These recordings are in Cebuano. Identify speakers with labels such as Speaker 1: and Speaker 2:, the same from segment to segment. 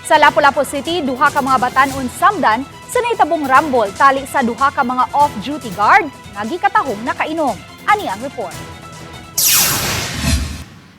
Speaker 1: Sa Lapu-Lapu City, duha ka mga batan-on samdan sa nahitabong rambol tali sa duha ka mga off-duty guard nga gikatahong nakainom. Ani ang report.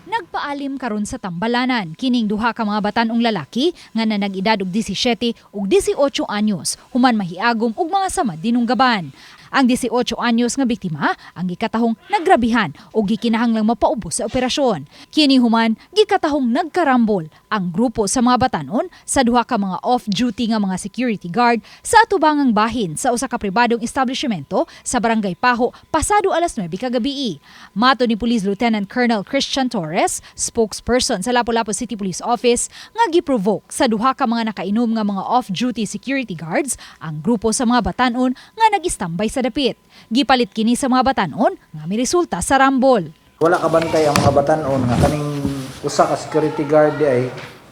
Speaker 1: Nagpaalim karon sa tambalanan kining duha ka mga batan-ong lalaki nga nanag-edad og 17 ug 18 anyos human mahiagom og mga samad dinunggaban. Ang 18 anyos nga biktima ang gikatahong nagrabihan ug gikinahanglang mapaubos sa operasyon. Kini human gikatahong nagkarambol ang grupo sa mga batanon sa duha ka mga off-duty nga mga security guard sa atubangang bahin sa usa ka pribadong establishmento sa Barangay Pajo pasado alas 9 kagabii. Matod ni Police Lieutenant Colonel Christian Torres, spokesperson sa Lapu-Lapu City Police Office, nga giprovoke sa duha ka mga nakainom nga mga off-duty security guards ang grupo sa mga batanon nga nag-istambay sa dapit. Gipalit kini sa mga batanon nga miresulta sa rambol.
Speaker 2: Wala kabantay ang mga batanon nga kaning usa ka security guard di ay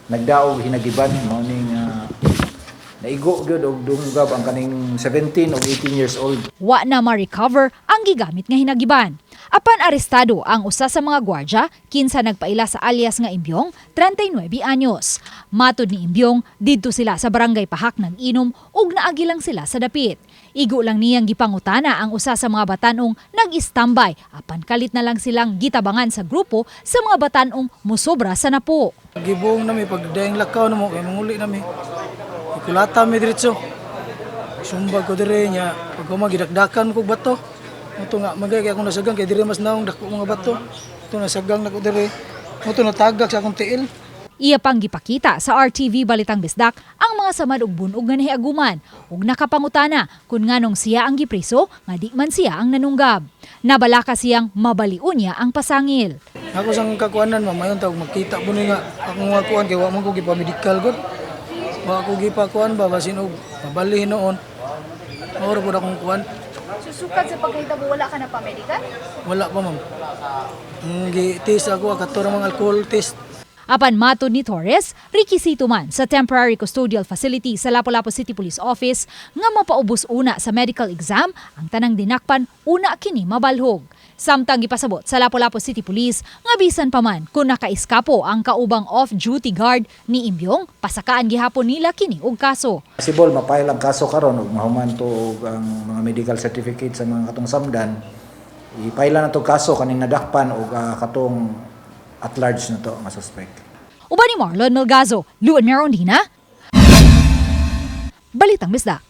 Speaker 2: nagdaog hinagiban, mao ning naigo gyud og dunggab ang kaning 17 og 18 years old.
Speaker 1: Wa na ma-recover ang gigamit nga hinagiban. Apan arestado ang usa sa mga gwardya kinsa nagpaila sa alias nga Imbyong, 39 anyos. Matod ni Imbyong, didto sila sa Barangay Pahak nag-inom ug naagi lang sila sa dapit. Igo lang niyang gipangutana ang usa sa mga batanong nag-istambay apan kalit na lang silang gitabangan sa grupo sa mga batanong mosobra sa napo.
Speaker 3: Gibong nami pag daing lakaw namo kay manguli nami. Ikulata mi diretso. Sumbag ko dire nya pag uma gidakdakan ko bato. Mao to nga magay kay akong nasagang kay dire mas naong dako mga bato. Ito nasagang nako dire. Mao to natagak sa akong tiil.
Speaker 1: Iya pang gipakita sa RTV Balitang Bisdak ang mga samad og bunog nga nahiaguman ug nakapangutana kung nganong siya ang gipreso nga di man siya ang nanunggab. Nabalaka siyang mabaliun niya ang pasangil.
Speaker 3: Ako sang kakuanan, mamayon tawag makita po ni nga akong mga kuan kay wa man ko gipamedikal gud. Wa ko gipakuan ba basin og mabali noon. Mao ra pud akong kuan.
Speaker 1: Susukad sa pagkahitabo, wala ka na pa-medical?
Speaker 3: Wala pa, ma'am. Ang gi-test ako kato ra mga alcohol test.
Speaker 1: Apan matod ni Torres, rekisito man sa temporary custodial facility sa Lapu-Lapu City Police Office nga mapaubos una sa medical exam ang tanang dinakpan una kini mabalhog. Samtang gipasabot sa Lapu-Lapu City Police nga bisan pa man kung nakaiskapo ang kaubang off-duty guard ni Imbyong, pasakaan gihapon nila kini og kaso.
Speaker 2: Possible mapile ang kaso karon ug mahuman to og ang mga medical certificate sa mga katong samdan. I-file na to kaso kaning nadakpan og katong at large na to nga suspect.
Speaker 1: Uban ni Marlon Melgazo, Luan Merondina, Balitang Bisdak.